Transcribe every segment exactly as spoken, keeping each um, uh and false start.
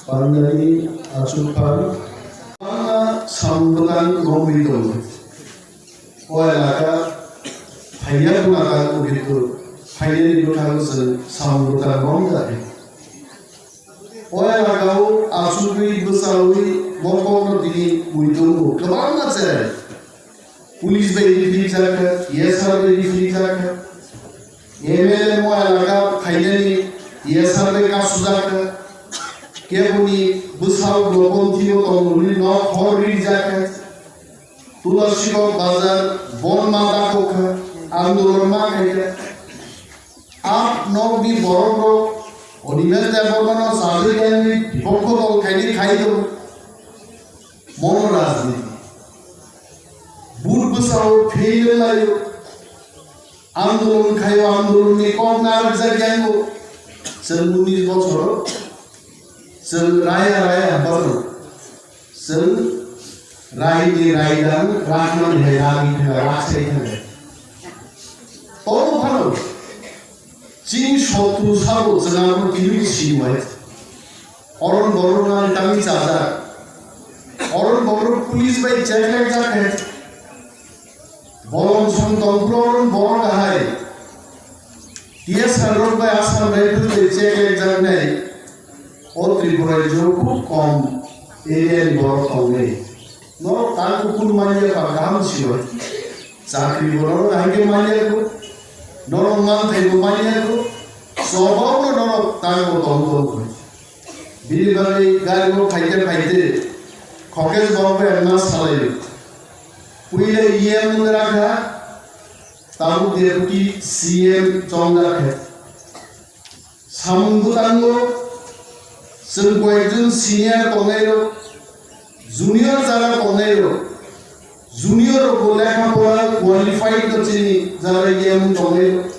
Pandani achukphang, bangma samung bwkhak romwi tongo. O elaka phaiya bwkhak, kintu phainani bwkhago chwng samung bwkhak romjakha. O elakao achugwi bwchaui bo kokno tini ui tongo kwbangma cherai. Police bai rifrijak kha, T S R bai rifrijak kha, M L A mo elaka phainani T S R bai kasujak kha, keboni bwsao Lokonthi o tongmani nok hor rijak kha, Tulasikok bazar bon ma dakok kha, andolon ma khai kha. Ap nokni borok rok Animesh Debbarmano sajagwi ani bipokho dol khaini khai tongo. Mono rajniti. Bur bwsao fail laio. Andolon khaio, andolonni kok narwkjak yango. Chwng unis bochoro chwng raya raya bachoro. Chwng raini raidang rakmani hai ragwi thangkha, raksai thangkha. Tobo phano chini sotru sabo chwng abo tini siniwai. Oron borok nang tangwi chajak. Oron borok police bai check laijak khe. Bolong song tongphuru oron borok hai. T S R rok bai Assam Rifles bai check laijak nai. O Tripura rajyo khub kom area ni borok tongnai. Norok tang kuphur manya ba kaham sibai. Chakri bo norok hai khe manya ko. Norok manthai bo manya ko. Sobao no norok tang bo tong tong ko. Bini bagwi gari bo phaite phaite. Khokes bo bai ma salai. Puila E M wng rakha. Tabuk deputy C M chongjak khe. Samung bwtango chwng koyekjon senior tongnairok, junior jara tongnairok, junior rokbo lekha pora qualified no chini jara yemung tongnairok.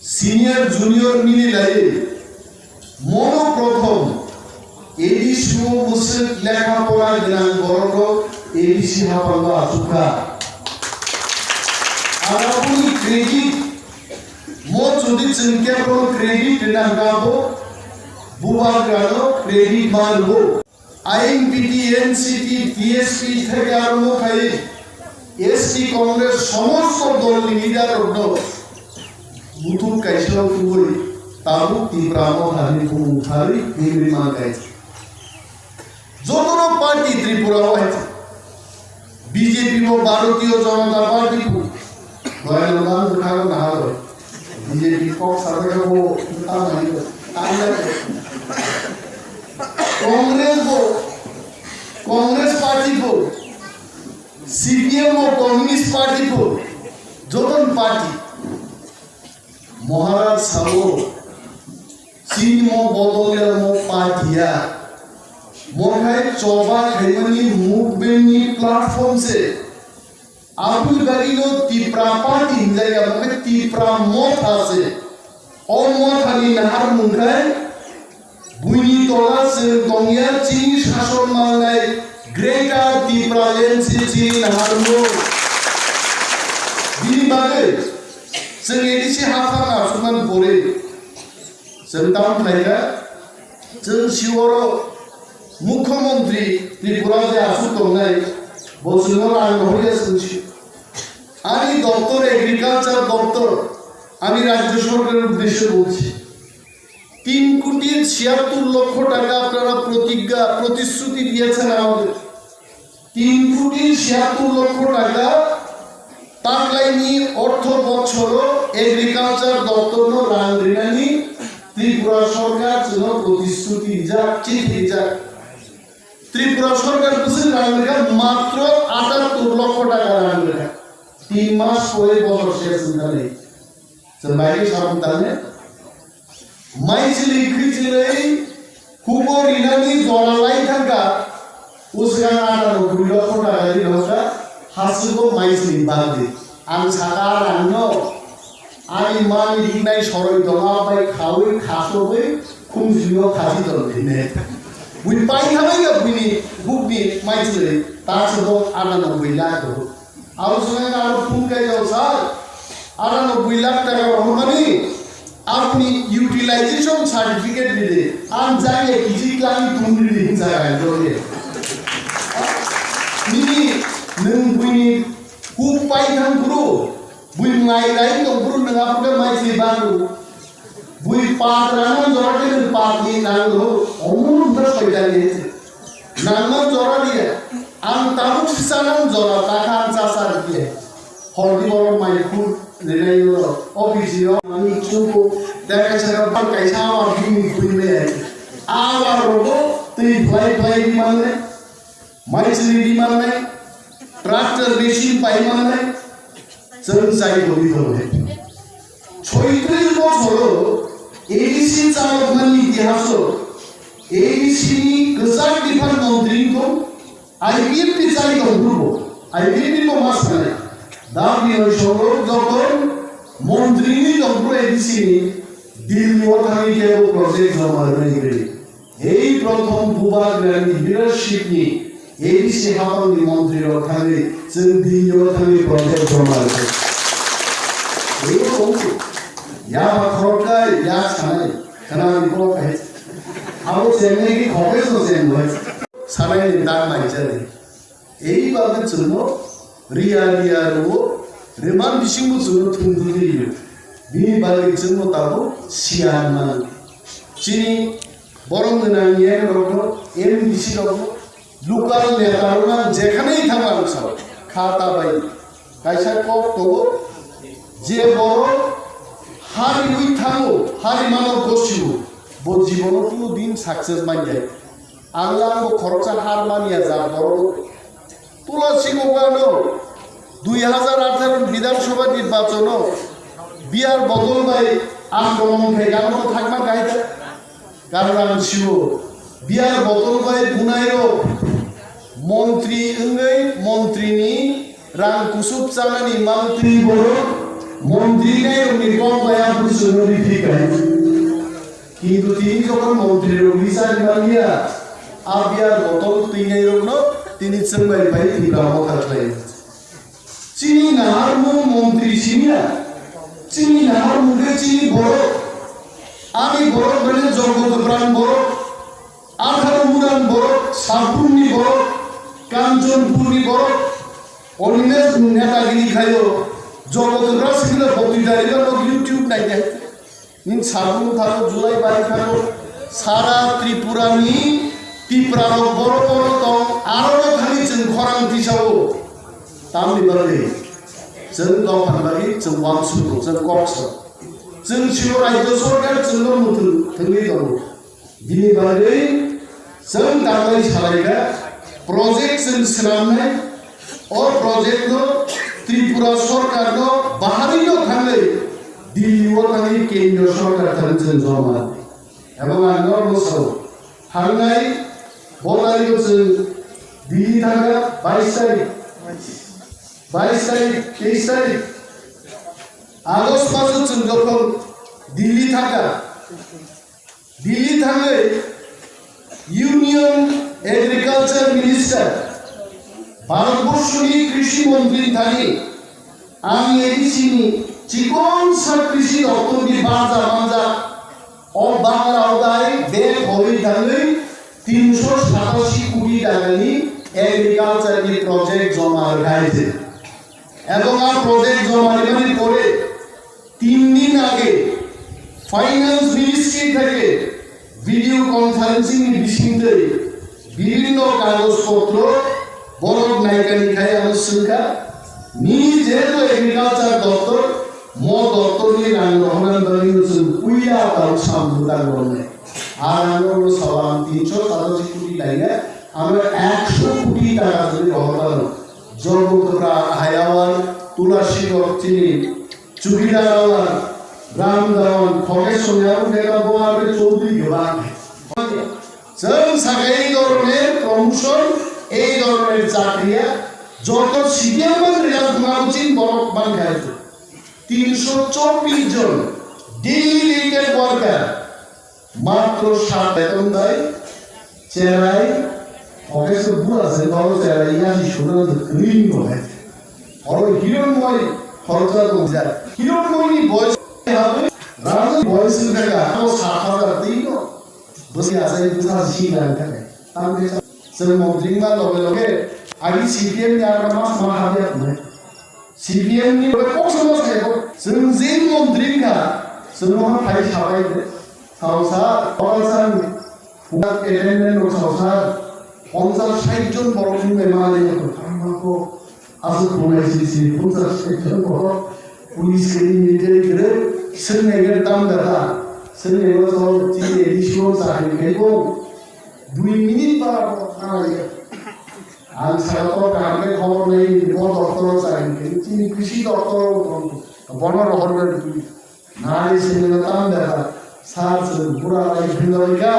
Senior junior mili lai mono prothom A D C o mwswk lekha pora gwnang borok rok A D C haphango achukha. Araboni credit Mo jodi chwng kebono credit rwna hwnkha, abo bubagrano credit ma rwo. I N P T, N C T, T S P theke arombo khai S T Congress somosto dolni leader rokno buthuk kaisa tubui tabuk Tipra Mothani bumung thari himri mankai. Jotono party Tripura o hai B J P bo Bharatiya Janata Party bo. Doyal Lal bwkhago nahar rw. B J P kok sajagao bo tamo hai rw. Congress bo, Congress party bo, C P M bo, Communist party bo, joton party. Maharaj sabo, chini mo bodol ya mo party ya. Mo khai choba khaimani movement ni platform se. Aboni bagwi no Tipra party hinjai ya, mo khai Tipra motha se. O motha ni nahar mung khai Buini tola chwng tongya chini sason mangnai Greater Tipraland se chini naharmung. Bini bagwi chwng A D C haphang asukmani pore chwng tamo khlaikha, chwng sioro Mukhyamantri Tripura je asuk tongnai, bo chwngno rang rohorya chwng si. Ani doptor, agriculture doptor, ami rajyo sorkarer uddeshye bolchi. তিন কোটি ছিয়াত্তর লক্ষ টাকা আপনারা প্রতিজ্ঞা, প্রতিশ্রুতি দিয়েছেন আমাদের। তিন কোটি ছিয়াত্তর লক্ষ টাকা তাকলাইনি অর্থ বছর এগ্রিকালচার দপ্তর রাং রিনানি ত্রিপুরা সরকার যেন প্রতিশ্রুতি যাক, চিঠি যাক। ত্রিপুরা সরকার কিছু রাং রিনা মাত্র আটাত্তর লক্ষ টাকা রাং রিনা। তিন মাস পরে বছর শেষ হয়ে গেল। Chwng bai khe sabuk tangni. Maisili khichinwi hubo rinani jora lai thangkha. Usgang atanoboi lokho taka ri hokha. Hasibo maisili bagwi. Ang saka rangno. Ani mani rinai soroi doma bai khaui khasogwi khumjio khaji tongwi ne. Bui pai thabai ya buini bukni maisili. Ta sabo atanoboi lakh. Aro swngwi aro phone khaijao, "Sir, aranoboi lakh taka rohormani, Aboni utilization certificate ride, ang jaya kisi klangi tong ride hinsa kha jodi. Nini nwng buini kuk pai thang phuru, bui mai rai tong phuru nwng aphuru khe mai swi bango. Bui pat rana jora khe nwng pat ni nang ro, omo nwng soitan ni. Nangma jora riya, ang tabuk sisa nang jora takha ang chasa riya. Hordi borok mai khur rinai ro, office ro, ani chuko, dai kaisa rok bang kaisa awa bini khuri mai ai. Awa rogo twi phlai phlai di manne, mai chini di manne, tractor machine pai manne, chwng chai tongwi tongo. Soitris bochoro A D C chalokmani itihaso A D C ni kwchak biphang montri wngkho, I P F ni chai tongphuru bo, I P F ni bo ma sanai. Da Binoy Solo joton montri wngwi tongphuru A D C ni Delhi o thangwi kebo project joma rwnai kwrwi. Ei prothom Bubagrani leadership ni A D C hapang ni montri rok thangwi chwng Delhi o thangwi project joma rwkha. Ei kongku ya ba khoroknai ya sanai khwnani kok hai. Abo chengnai ki khokhe so cheng bai. Sanai ni dan mai jani. Ei bagwi chwngno riya riya rwo, rwman bisingbo chwngno thwngduli rwo. Bini bagwi chwngno tabuk siyan mano. Chini borok gwnang M L A rokno, M D C rokno, local neta rokno ang jekhanai thangma ang sao. Kha ta bai kaisa kok tongo, je borok ha riwi thango, ha rimano gosio, bo jibono kuno din success manya. Ang langbo khoroksa har manya jat borok. Tulasi Gogano dui hazar atharo Bidhan Sabha nirbachono beer bottle bai akromon khaikha, abo thakma kaisa karon ang sio. Beer bottle bai bunairok montri wngwi montrini rang kusup chanani mantri borok montri nairokni kok bai aphuru chwngno riphi kai. Kintu tini jokhon montri rok richari manya, a beer bottle twinai rokno tini chwngbai bai Tipra Motha khlai. Chini naharmung montri simiya, chini naharmung khe chini borok, ani borok bene Jogotopran borok, Atharo Muran borok, Sabrumni borok, Kanchanpurni borok, Onilesh netagiri khayo, Jogotopra singla botwi dari ba YouTube naide. Ning sabung tharo July bai tharo sara Tripura ni Tipra rok boro boro tong, aro no thani chwng khorang tisao. Tamni bagwi chwng dophan bagwi chwng uansukgo, chwng koksa. Chwng sino rajya sorkar chwngno muthung thwngwi tongo. Bini bagwi chwng tanglai salaikha, project chwng swnamnai, o project no Tripura sorkar no baharwi no thangwi Delhi o thangwi kendriya sorkar thani chwng joma. Abo ang norok no sao, thangnai bo tarikh o chwng Delhi thangkha, bais tarikh, bais tarikh, teis tarikh August maso chwng jokhon Delhi thangkha, Delhi thangwi Union Agriculture Minister, Bharatborshoni Krishi Montri thani, ang A D C ni chikonsa Krishi Doptor ni banja banja o Bangla odai bag hoi thangwi tinsho satashi koti taka ni agriculture ni project joma rwkha hai se. Ebong a project joma rimani pore tin din age Finance Ministry theke video conferencing ni bisingtwi bibhinno kagoj potro borok naikani khai ano swngkha, nini jehetu agriculture doptor, mo doptor ni rang rohorna bagwi no chwng puila tao sam bwtang rwnai. A rang rok no sawa ang tinsho satashi koti lainai, ano eksho koti taka jodi rohormano. Jogotopra Hayawan, Tulasi Rok chini Chukidar Awan, Ram Dawan, Khogesong Yaru Neta bo arbe Chaudhuri Gabang. Chwng saka ei dhoroner promotion, ei dhoroner chakriya, joto C P M man riyal thwngma uchin borok man khai. Tinsho chobbish jon daily rated worker. Matro sat beton dai, cherai, oke se bura se, oro cherai ya si suna de kring no hai. Oro hiron moi, khoroksa to ja. Hiron moi ni boy habe, Rajni boy sing thaka, abo sat hajar twi no. Bwswk achai bwsa si lang thaka. Tamni chwng montri wngma loge loge, agi C P M ni agra mas ma habya khnai. C P M ni loge kok sama sai kok. Chwng je montri wngkha, chwng no phai sabai de. Sao sa, Baba sa ni. Punak attendant no sao sa. Ponchas sait jon borok wngbai ma le. Ang ma kok. Aswk khwnai sri sri ponchas ekjon borok police kwrwi military kwrwi swngnai khe tam da ta. Swngnai o chwng chini A D C o chakri khai bo dui minute ba abo thanglaiya. Ang saka to kaham khe khobor nai bo doctor o chakri khai chini kisi doctor o bono rohor gari twi. Nai sini tam da sar se bura lai philoi ga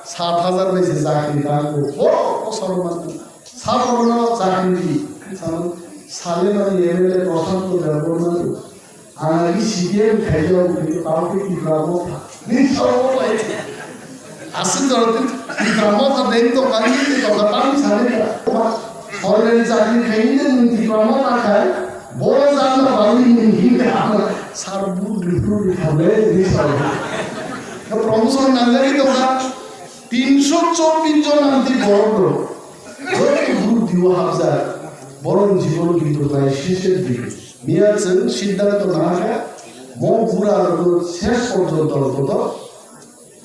sat hajar bai se chakri da ko. O, o sorman. Sabono chakri di. Sale mani M L A Prashanto Debbarma tu. Ang agi C P M khai jao ke tau ke Tipra Motha. Ni sabo lai. Aswk jora twi Tipra Motha dei tongkha, ni tongkha, tamo sanai kha. Sorkari chakri khaini de nwng Tipra Motha khai, bo jagna bagwi nwng hinkha, sar bur ripru riphablai ni sabo. Promotion nangjagwi tongkha, tinsho chobbish jon amtwi borok rok. Joto group dibo hapjak, borok jibon kintu nai sesher di. Miya chwng siddhanto nahakha, mo bura rok ses porjonto bodo.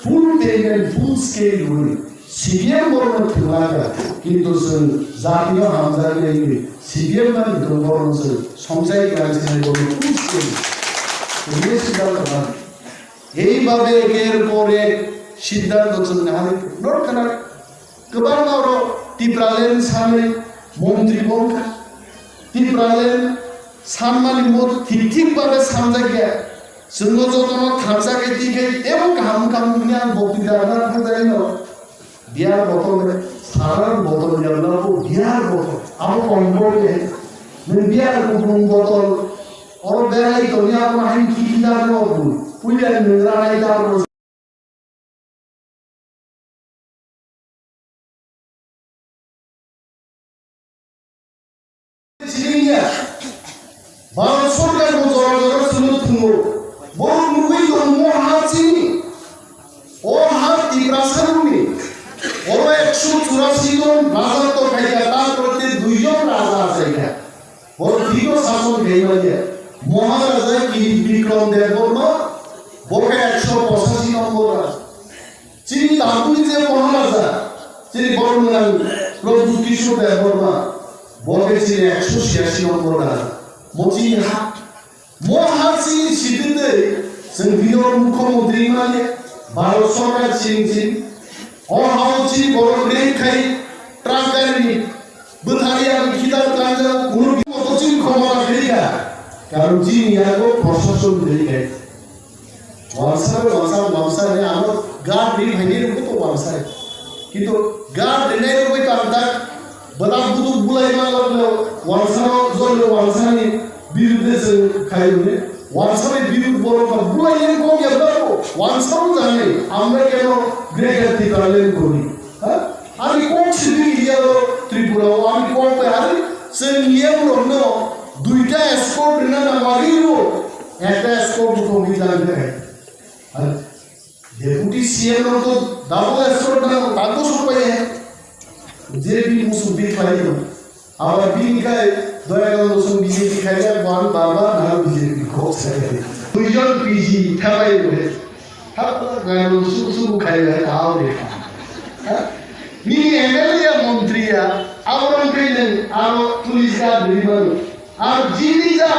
Full payment, full scale rwi C P M borokno thwngna kha, kintu chwng jatino hamjaknai wngwi C P M bai borokno chwng somjai kwrang sinai borokno full scale rwi siddhanto nang. Eibabe eker por ek siddhanto chwng nahari norkhana. Kwbangma oro Tipraland sanwi montri bo wngkha. Tipraland sanmani mo thik thik babe sanjakya. Chwngno jotono thansa khe twi khe tebo kaham kaham hwnwi ang bokti dana thangjaino. Beer bottle, sarar bottle yamna bo beer bottle. Abo kombol khe. Nwng beer kupulung bottle. Oro berai tongya abo hain kiki dana bo. Puila nwng ranai dana bo. Siniya, Bharat sorkar bo jora jora swngo thungo. Borok nugwi tongo ha chini. O ha Tiprasa rokni. Oro ekso churasi jon raja to khaikha, ta prote dui jon raja achaikha. Borok thwino sason khaimanya. Maharaja Kirit Bikram Debbarma, bo khe ekso pochashi nombor raja. Chini tabukni je Maharaja, chini borok nang Prabhu Kishore Debbarma, bo khe chini ekso siyashi nombor raja. Mo chini ha, mo ha chini sidi tei chwng bini mukhyamantri manya, Bharat sorkar chini chini. O hao chini borok reng khai truck gari ni bwthari ang khitar kanjak, kunu bini moto chini khomora khe kha. Karon chini yago proshason khe kha. Wansa bai wansa, wansa ni amo guard ri phaini rwkhe to wansa ri. Kintu guard rinai rwkhe to ang tak bwdak buduk bulai ma lok lok wansa no jol wansa ni birudhe se khai hwnwi. Wansa bai birud borok ba bulai yang kok ya ba ko wansa no jani amra keno greater Tipraland kori. Ha? Ani kok sidi iya lo Tripura o ani kok bai ani se niyam rok no duita escort rina na magi ro. Ekta escort ko mi jan de. Deputy C M no to double escort na tago supai hai. B J P musu bi khai no. Abar bini khai doya no musu B J P khai ya wan baba na B J P ko sai. Duijon P G thabai re. Hap na no su su khai ya tao re. Ha? Ni M L A ya montri ya. Abar ang khai ne aro police guard ri mano. Ar jini ja.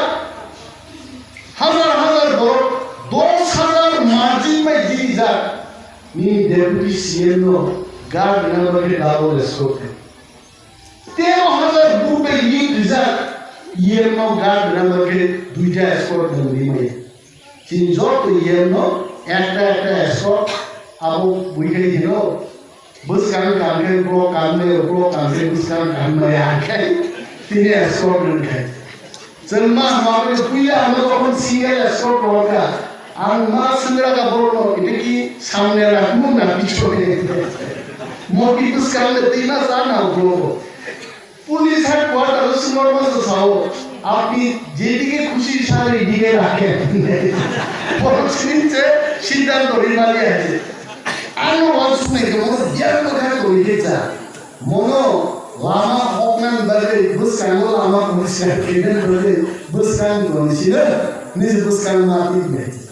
Hazar hazar borok, dos hazar margin bai jini jak. Nini deputy C M no guard rina bagwi double escort khe. Tero hazar vote bai lead rijak, E M no guard rina bagwi duita escort nang rimaya. Chini joto E M no ekta ekta escort abo buikhai hino. Bwskang kankhe uklok kanmaya, uklok kankhe bwskang kanmaya, haikhe tini escort rwkhe. Chwng ma hwnwi puila ano jokhon single escort rohorkha, ang ma swngra ka borokno, ita ki samne rakmung na pichone. Moti bwskang le twi ma cha na uklogo. Police headquarter o swngrokma se sao, আপনি যেদিকে খুশি স্যার এদিকে রাখেন। পরবর্তী যে সিদ্ধান্ত নির্মাণে আছে। Ano wansuknai khe bono biyang bwkha tongwi khe cha. Mono lama hoknani bagwi bwskango lama poriskar khainani bagwi bwskang toni sino nini bwskang ma twi bai.